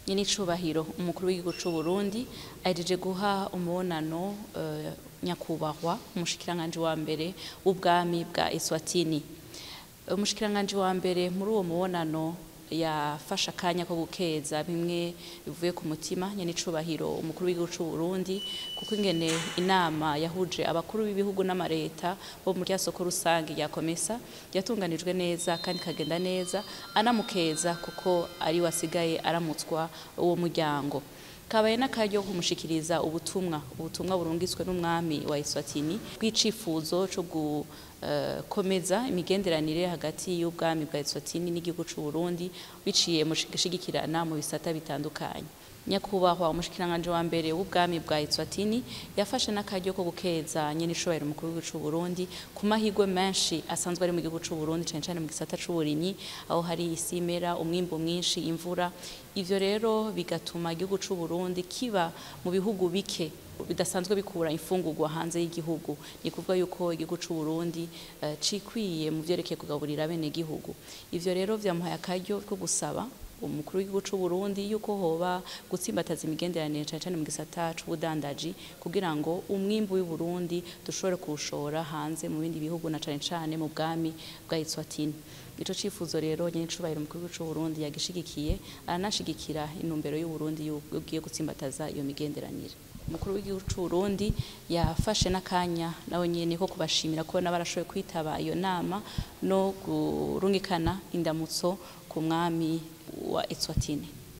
Nyenicubahiro umukuru w'igihugu c'u Burundi ahejeje guha umubonano nyakubahwa umushikiranganji wa mbere w'ubwami bwa Eswatini. Umushikiranganji wa mbere muri uwo mubonano yafashe akanya ko gukeza bimwe bivuye ku mutima nyenicubahiro umukuru w'igihugu c'u Burundi, kuko ingene inama yahuje abakuru b'ibihugu n'amareta bo mu rya soko rusange rya COMESA yatunganijwe neza kandi ikagenda neza, anamukeza kuko ari wasigaye aramutswa uwo muryango. Kabaye n'akaryo kumushikiriza ubutumwa burungitswe n'umwami wa Eswatini bw'icifuzo co gukomeza imigenderanire hagati y'ubwami bwa Eswatini n'igihugu c'u Burundi biciye mu gushigikirana mu bisata bitandukanye. Nyakubahwa umushikiranganji wa mbere w'ubwami bwa Eswatini yafashe n'akaryo ko gukeza nyenicubahiro umukuru w'igihugu c'u Burundi ku mahirwe menshi asanzwe ari mu gihugu c'u Burundi, cane cane mu gisata c'uburimyi, aho hari isimera, umwimbu mwinshi, imvura. Ivyo rero bigatuma igihugu c'u Burundi kiba mu bihugu bike bidasanzwe bikura imfungurwa hanze y'igihugu. Ni kuvuga yuko igihugu c'u Burundi cikwiye mu vyerekeye kugaburira bene gihugu. Ivyo rero vyamuhaye akaryo ko gusaba umukuru w'igihugu c'u Burundi yuko hoba gutsimbataza imigenderanire cane cane mu gisata c'ubudandaji, kugira ngo umwimbu w'i Burundi dushobore kuwushora hanze mu bindi bihugu na cane cane mu bwami bwa Eswatini. Ico cifuzo rero nyenicubahiro umukuru w'igihugu c'u Burundi yagishigikiye, aranashigikira intumbero y'u Burundi yugiye gutsimbataza iyo migenderanire. Umukuru w'igihugu c'u Burundi yafashe n'akanya nawe nyene ko kubashimira ko barashoboye kwitaba iyo nama no kurungikana indamutso ku mwami wa Eswatini.